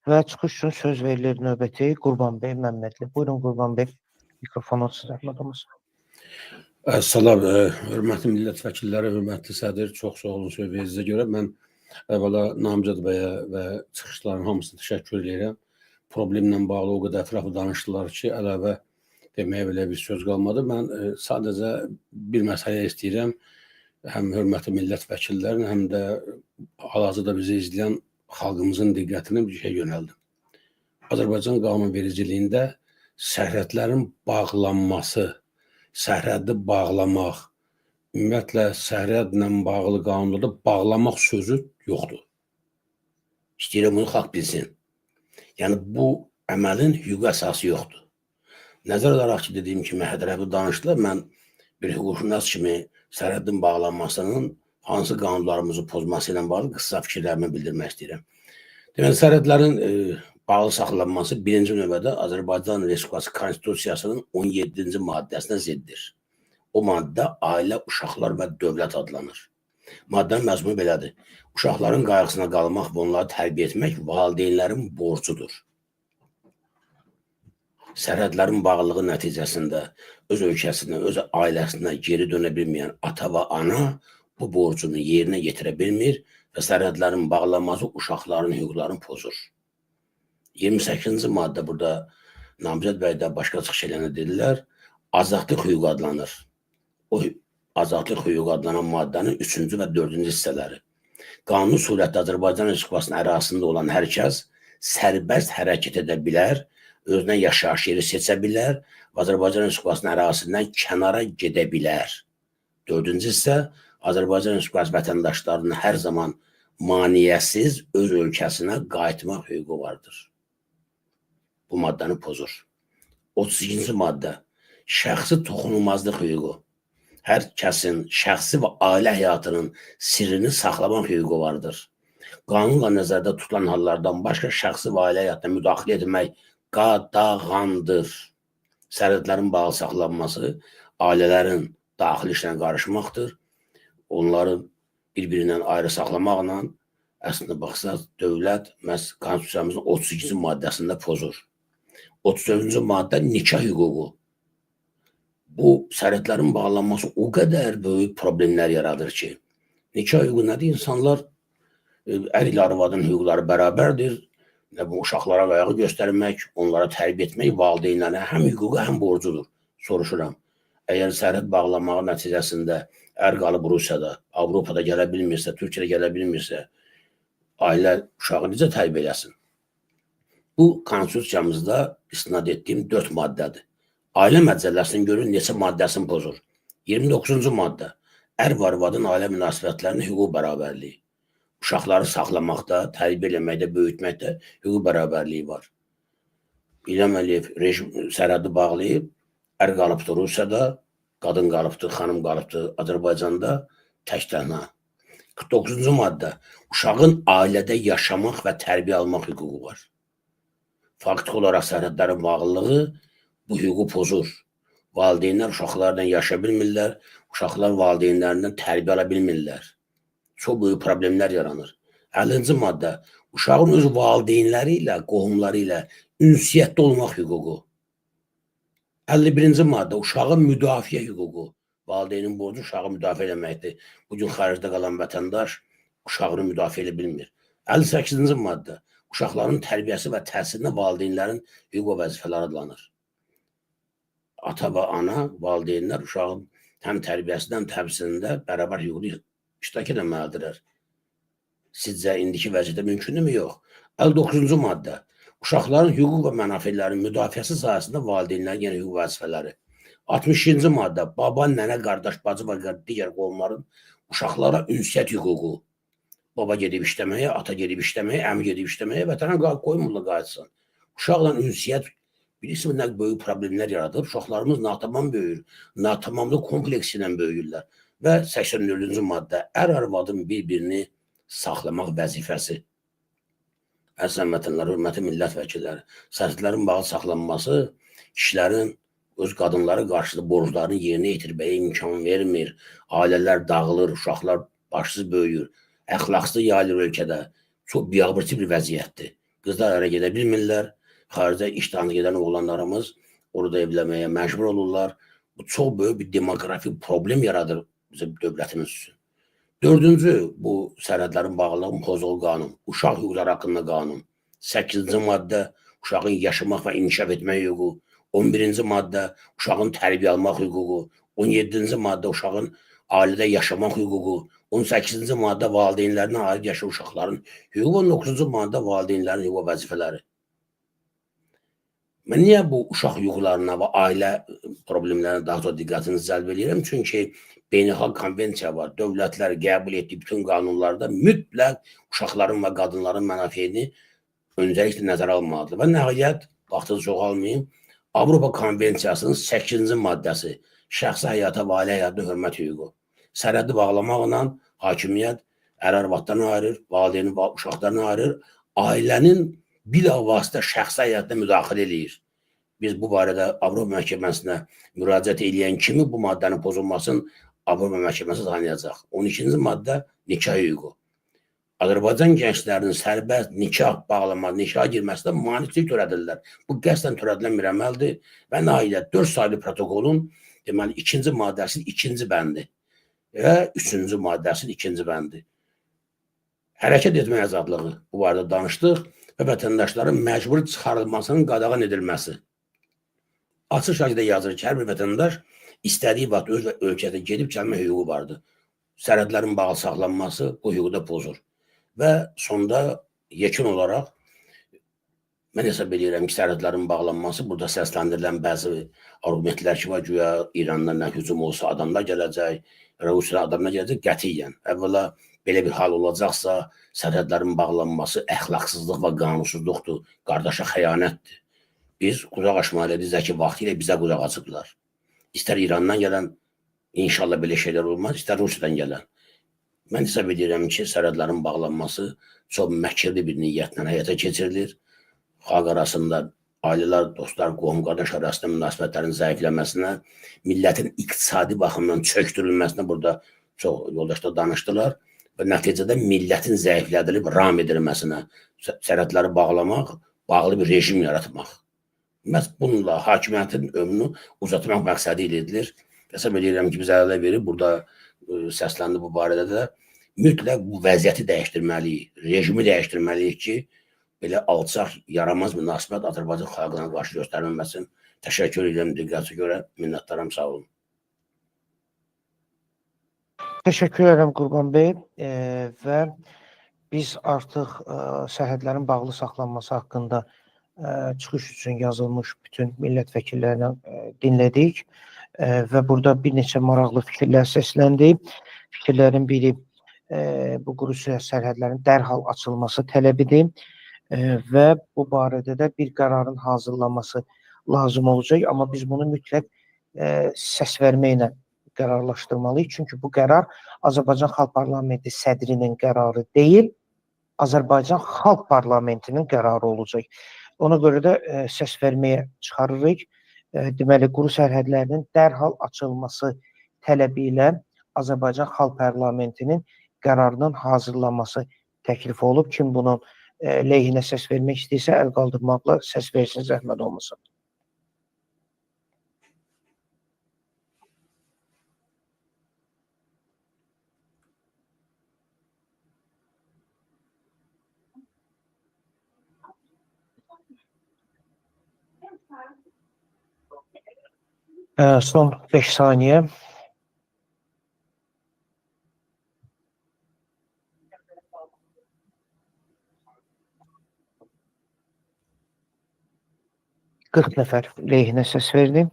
Və çıxış üçün söz verilir növbəti Qurban bəy Məmmədli. Buyurun Qurban bəy, mikrofonu sizə adımız. Salam, hörmətli millət vəkilləri, hörmətli sədr, çox sağ olun söz verdiyinizə görə. Mən əvvəla Namizəd bəyə və çıxışların hamısına təşəkkür edirəm. Problemlə bağlı o qədər ətraflı danışdılar ki, əlavə deməyə belə bir söz qalmadı. Mən sadəcə bir məsələ istəyirəm. Həm hörmətli millət vəkillərinin, həm də hal-hazırda bizi izləyən xalqımızın diqqətini bir şeyə yönəldim. Azərbaycan qanunvericiliyində sərhədlərin bağlanması, sərhədi bağlamaq, ümumiyyətlə sərhədlə bağlı qanunlarda bağlamaq sözü yoxdur. İstəyirəm bunu xalq bilsin. Yəni bu əməlin hüquqi əsası yoxdur. Nəzər alaraq ki, dediyim kimi hədrəbi danışdılar, mən bir hüquqşünas kimi sərhədin bağlanmasının hansı qanunlarımızı pozması ilə bağlı qısa fikirlərimi bildirmək istəyirəm. Deməli, sərhədlərin bağlı saxlanması birinci növbədə Azərbaycan Respublikası Konstitusiyasının 17-ci maddəsinə ziddir. O maddə ailə, uşaqlar və dövlət adlanır. Maddənin məzmunu belədir. Uşaqların qayğısına qalmaq və onları tərbiyə etmək valideynlərin borcudur. Sərhədlərin bağlılığı nəticəsində öz ölkəsinə, öz ailəsinə geri dönə bilməyən ata və ana bu borcunu yerinə yetirə bilmir və sərhədlərin bağlanması uşaqların hüquqlarını pozur. 28-ci maddə burada Namizəd bəy də başqa çıxış edənə dedilər, azadlıq hüququ adlanır. O azadlıq hüququ adlanan maddənin 3-cü və 4-cü hissələri. Qanuni surətdə Azərbaycan Respublikasının ərazisində olan hər kəs sərbəst hərəkət edə bilər, özünə yaşayış yeri seçə bilər və Azərbaycan Respublikasının ərazisindən kənara gedə bilər. 4-cü hissə Azərbaycan Respublikası vətəndaşlarının hər zaman maneəsiz öz ölkəsinə qayıtmaq hüququ vardır. Bu maddəni pozur. 32-ci maddə şəxsi toxunulmazlıq hüququ. Hər kəsin şəxsi və ailə həyatının sirrini saxlamaq hüququ vardır. Qanunla nəzərdə tutulan hallardan başqa şəxsi və ailə həyatına müdaxilə etmək qadağandır. Sərhədlərin bağlı saxlanması ailələrin daxili işinə qarışmaqdır. Onları bir-birindən ayrı saxlamaqla əslində baxsaq dövlət məhz Konstitusiyamızın 32-ci maddəsində pozur. 34-cü maddə nikah hüququ. Bu sərhədlərin bağlanması o qədər böyük problemlər yaradır ki, nikah hüququ nədir? İnsanlar ər ilə arvadın hüquqları bərabərdir. Nə bu uşaqlara qayğı göstərmək, onlara tərbiyə etmək valideynlərin həm hüququ, həm borcudur. Soruşuram. Əgər sərhəd bağlanmağı nəticəsində ər qalıb Rusiyada, Avropada gələ bilmirsə, Türkiyədə gələ bilmirsə, ailə uşağı necə tərbiyə eləsin? Bu konstitusiyamızda istinad etdiyim 4 maddədir. Ailə məcəlləsinin görün neçə maddəsini pozur. 29-cu maddə. Ər və arvadın ailə münasibətlərinin hüquq bərabərliyi. Uşaqları saxlamaqda, tərbiyə eləməkdə, böyütməkdə hüquq bərabərliyi var. İlham Əliyev rejim sərhədi bağlayıb, ər qalıbdır Rusiyada, qadın qalıbdır, xanım qalıbdır Azərbaycanda tək tənha. 49-cu maddə. Uşağın ailədə yaşamaq və tərbiyə almaq hüququ var. Faktiki olaraq sərhədlərin bağlılığı bu hüququ pozur. Valideynlər uşaqlarla yaşaya bilmirlər, uşaqlar valideynlərindən tərbiyə ala bilmirlər. Çox böyük problemlər yaranır. 50-ci maddə. Uşağın öz valideynləri ilə, qohumları ilə ünsiyyətdə olmaq hüququ. 51-ci maddə. Uşağın müdafiə hüququ. Valideynin borcu uşağı müdafiə eləməkdir. Bugün xaricdə qalan vətəndaş uşağını müdafiə edə bilmir. 58-ci maddə. Uşaqların tərbiyəsi və təhsilinə valideynlərin hüquq və vəzifələri adlanır. Ata və ana, valideynlər uşağın həm tərbiyəsində, həm təhsilində bərabər hüquqlu iştirak etməlidirlər. Sizcə indiki vəziyyətdə mümkündürmü? Yox. 59-cu maddə. Uşaqların hüquq və mənafelərinin müdafiəsi sahəsində valideynlərin yenə hüquq vəzifələri. 62-ci maddə. Baba, nənə, qardaş, bacı və digər qohumların uşaqlara ünsiyyət hüququ. Baba gedib işləməyə, ata gedib işləməyə, əmi gedib işləməyə, vətənə qoymurlar qayıtsın. Uşaqla ünsiyyət bilirsiniz nə böyük problemlər yaradır. Uşaqlarımız natamam böyüyür, natamamlıq kompleksi ilə böyüyürlər. Və 84-cü maddə ər arvadın bir-birini saxlamaq vəzifəsi. Əziz həmvətənlər, hörmətli millət vəkilləri, sərhədlərin bağlı saxlanması kişilərin öz qadınlara qarşı borclarını yerinə yetirməyə imkan vermir. Ailələr dağılır, uşaqlar başsız böyüyür, əxlaqsız yayılır ölkədə. Çox biabırçı bir vəziyyətdir. Qızlar ərə gedə bilmirlər. Xaricə iş dalınca gedən oğlanlarımız orada evlənməyə məcbur olurlar. Bu çox böyük bir demoqrafik problem yaradır bizim dövlətimiz üçün. Dördüncü, bu sərhədlərin bağlılığı pozulu qanun, uşaq hüquqları haqqında qanun. 8-ci maddə uşağın yaşamaq və inkişaf etmək hüququ, 11-ci maddə uşağın tərbiyə almaq hüququ, 17-ci maddə uşağın ailədə yaşamaq hüququ, 18-ci maddə valideynlərinə aid yaşayan uşaqların hüququ, 19-cu maddə valideynlərin hüquq və vəzifələri. Mən niyə bu uşaq hüquqlarına və ailə problemlərinə daha çox diqqətinizi cəlb edirəm? Çünki beynəlxalq konvensiya var. Dövlətlər qəbul etdiyi bütün qanunlarda mütləq uşaqların və qadınların mənafeyini öncəliklə nəzərə almalıdır. Və nəhayət, vaxtınızı çox almayım, Avropa Konvensiyasının 8-ci maddəsi şəxsi həyata və ailə həyatına hörmət hüququ. Sərhədi bağlamaqla hakimiyyət ər-arvaddan ayırır, valideyni uşaqlardan ayırır, ailənin bilavasitə şəxsi həyatına müdaxilə eləyir. Biz bu barədə Avropa Məhkəməsinə müraciət eləyən kimi bu maddənin pozulmasını Avropa Məhkəməsi tanıyacaq. 12-ci maddə nikah hüququ. Azərbaycan gənclərinin sərbəst nikah bağlama, nikaha girməsinə maneçilik törədirlər. Bu qəsdən törədilən bir əməldir və nəhayət 4 saylı protokolun deməli 2-ci maddəsinin 2-ci bəndi və 3-cü maddəsinin 2-ci bəndi. Hərəkət etmə azadlığı bu barədə danışdıq və vətəndaşların məcburi çıxarılmasının qadağan edilməsi. Açıq şəkildə yazır ki, hər bir vətəndaş istədiyi vaxt öz ölkədə gedib gəlmə hüququ vardır. Sərhədlərin bağlı saxlanması bu hüququ da pozur. Və sonda yekun olaraq mən hesab edirəm ki, sərhədlərin bağlanması, burada səsləndirilən bəzi arqumentlər ki var, güya İrandan nə hücum olsa adamlar gələcək, Rusiyadan adamlar gələcək, qətiyyən. Əvvəla belə bir hal olacaqsa, sərhədlərin bağlanması əxlaqsızlıq və qanunsuzluqdur, qardaşa xəyanətdir. Biz qucaq açmalı edirik ki, vaxtilə bizə qucaq açıblar. İstər İrandan gələn, inşallah belə şeylər olmaz, istər Rusiyadan gələn. Mən hesab edirəm ki, sərhədlərin bağlanması çox məkirli bir niyyətlə həyata keçirilir. Xalq arasında ailələr, dostlar, qohum, qardaş arasında münasibətlərin zəifləməsinə, millətin iqtisadi baxımdan çöktürülməsinə burada çox yoldaşlar danışdılar və nəticədə millətin zəiflədilib ram edilməsinə, sərhədləri bağlamaq, bağlı bir rejim yaratmaq. Məhz bununla hakimiyyətin ömrünü uzatmaq məqsədi ilə edilir. Hesab edirəm ki, biz ələ verib burada səsləndi bu barədə də mütləq bu vəziyyəti dəyişdirməliyik, rejimi dəyişdirməliyik ki, belə alçaq, yaramaz münasibət Azərbaycan xalqına qarşı göstərilməsin. Təşəkkür edirəm diqqətinizə görə, minnətdaram, sağ olun. Təşəkkür edirəm Qurban bəy və biz artıq sərhədlərin bağlı saxlanması haqqında çıxış üçün yazılmış bütün millət vəkillərini dinlədik və burada bir neçə maraqlı fikirlər səsləndi. Fikirlərin biri bu quru sərhədlərin dərhal açılması tələbidir və bu barədə də bir qərarın hazırlanması lazım olacaq. Amma biz bunu mütləq səs verməklə qərarlaşdırmalıyıq. Çünki bu qərar Azərbaycan Xalq Parlamenti sədrinin qərarı deyil, Azərbaycan Xalq Parlamentinin qərarı olacaq. Ona görə də səs verməyə çıxarırıq. Deməli, quru sərhədlərinin dərhal açılması tələbi ilə Azərbaycan Xalq Parlamentinin qərarının hazırlanması təklif olub. Kim bunun leyhinə səs vermək istəyirsə, əl qaldırmaqla səs versin, zəhmət olmasa. Son 5 saniyə. ...40 nəfər leyhinə səs verdi.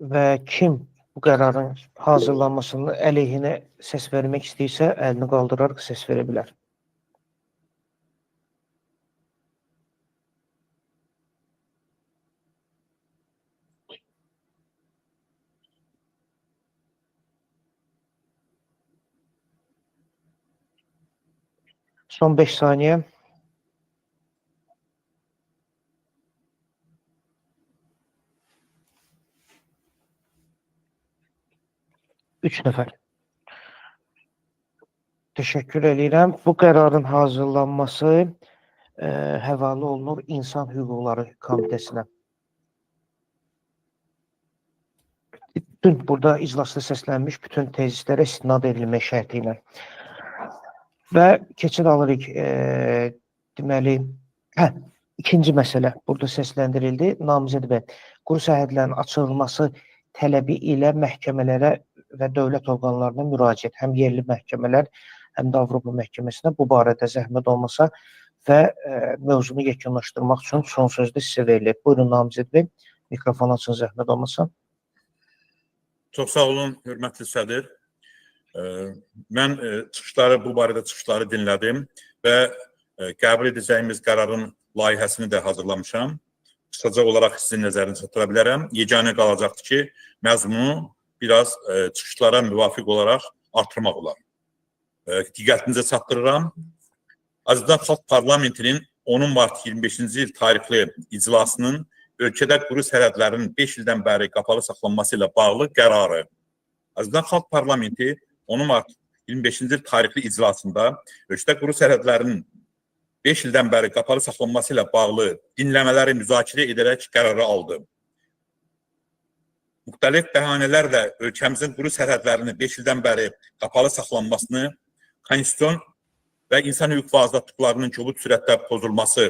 Və kim bu qərarın hazırlanmasının əleyhinə səs vermək istəyirsə, əlini qaldıraraq səs verə bilər. Son 5 saniyə. Üç nəfər. Təşəkkür eləyirəm. Bu qərarın hazırlanması həvalə olunur İnsan Hüquqları Komitəsinə. Bütün burada iclasda səslənmiş bütün tezislərə istinad edilmək şərti ilə. Və keçid alırıq, deməli, ikinci məsələ burada səsləndirildi. Namizəd bəy, quru sərhədlərin açılması tələbi ilə məhkəmələrə və dövlət orqanlarına müraciət, həm yerli məhkəmələr, həm də Avropa məhkəməsinə bu barədə zəhmət olmasa və mövzunu yekunlaşdırmaq üçün son söz də sizə verilir. Buyurun Namizəd bəy, mikrofon açın zəhmət olmasa. Çox sağ olun, hörmətli sədr. Mən çıxışları, bu barədə çıxışları dinlədim və qəbul edəcəyimiz qərarın layihəsini də hazırlamışam. Qısaca olaraq sizin nəzərinizə çatdıra bilərəm. Yeganə qalacaqdır ki, məzmunu biraz çıxışlara müvafiq olaraq artırmaq olar. Diqqətinizə çatdırıram. Azərbaycan Xalq Parlamentinin 10 mart 25-ci il tarixli iclasının ölkədə quru sərhədlərin 5 ildən bəri qapalı saxlanması ilə bağlı qərarı. Azərbaycan Xalq Parlamenti 10 mart 25-ci il tarixli iclasında ölkədə quru sərhədlərin 5 ildən bəri qapalı saxlanması ilə bağlı dinləmələri müzakirə edərək qərarı aldı. Müxtəlif bəhanələrlə ölkəmizin quru sərhədlərinin 5 ildən bəri qapalı saxlanmasını konstitusion və insan hüquq və azadlıqlarının kobud sürətdə pozulması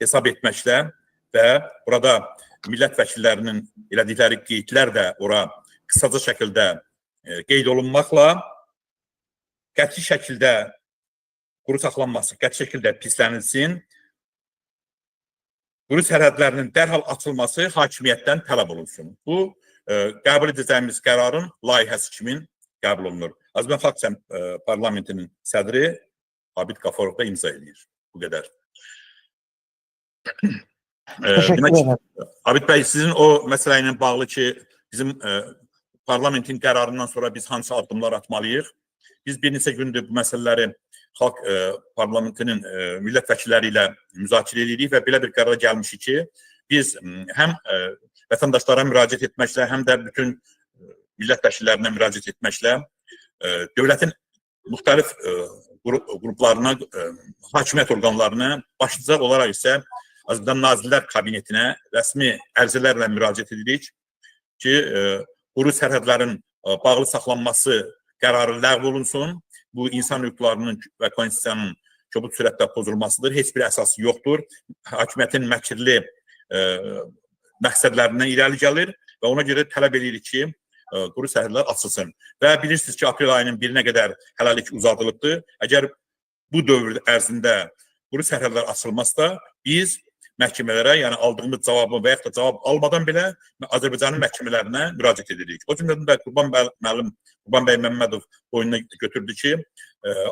hesab etməklə və burada millət vəkillərinin elədikləri qeydlər də ora qısaca şəkildə qeyd olunmaqla qəti şəkildə quru saxlanması qəti şəkildə pislənilsin, quru sərhədlərinin dərhal açılması hakimiyyətdən tələb olunsun. Bu, qəbul edəcəyimiz qərarın layihəsi kimi qəbul olunur. Azərbaycan Xalq Parlamentinin sədri Abid Qafarov da imza eləyir. Bu qədər. Demək, Abid bəy, sizin o məsələ ilə bağlı ki, bizim parlamentin qərarından sonra biz hansı addımlar atmalıyıq? Biz bir neçə gündür bu məsələləri xalq parlamentinin millət vəkilləri ilə müzakirə edirik və belə bir qərara gəlmişik ki, biz həm vətəndaşlara müraciət etməklə, həm də bütün millət vəkillərinə müraciət etməklə dövlətin müxtəlif qruplarına, hakimiyyət orqanlarına, başlıca olaraq isə Azərbaycan Nazirlər Kabinetinə rəsmi ərizələrlə müraciət edirik ki, quru sərhədlərin bağlı saxlanması qərarı ləğv olunsun. Bu, insan hüquqlarının və konstitusiyanın kobud sürətdə pozulmasıdır. Heç bir əsası yoxdur. Hakimiyyətin məkirli məqsədlərindən irəli gəlir və ona görə tələb edirik ki, quru sərhədlər açılsın. Və bilirsiniz ki, aprel ayının 1-nə qədər hələlik uzadılıbdır. Əgər bu dövr ərzində quru sərhədlər açılmazsa, biz məhkəmələrə, yəni aldığımız cavabı və yaxud da cavab almadan belə Azərbaycanın məhkəmələrinə müraciət edirik. O cümlədən də Qurban bəy müəllim, Qurban bəy Məmmədov boynuna götürdü ki,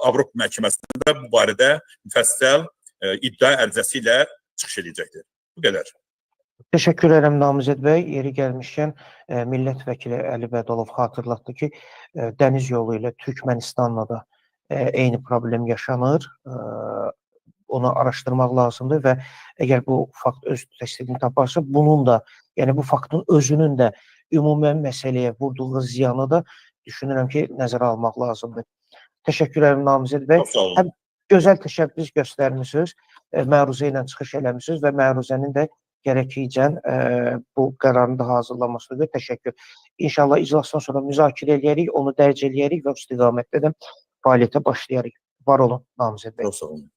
Avropa məhkəməsində bu barədə müfəssəl iddia ərizəsi ilə çıxış edəcəkdir. Bu qədər. Təşəkkür edirəm Namizəd bəy. Yeri gəlmişkən millət vəkili Əli Bədalov xatırlatdı ki, dəniz yolu ilə Türkmənistanla da eyni problem yaşanır. Onu araşdırmaq lazımdır və əgər bu fakt öz təsdiqini taparsa, bunun da, yəni bu faktın özünün də ümumən məsələyə vurduğu ziyanı da düşünürəm ki, nəzərə almaq lazımdır. Təşəkkür edirəm Namizəd bəy. Çox sağ olun. Həm gözəl təşəbbüs göstərmisiniz, məruzə ilə çıxış eləmisiniz və məruzənin də gərəkicən bu qərarın da hazırlanmasına görə təşəkkür. İnşallah iclasdan sonra müzakirə eləyərik, onu dərc eləyərik və o istiqamətdə də fəaliyyətə başlayarıq. Var olun Namizəd bəy. Çox sağ olun.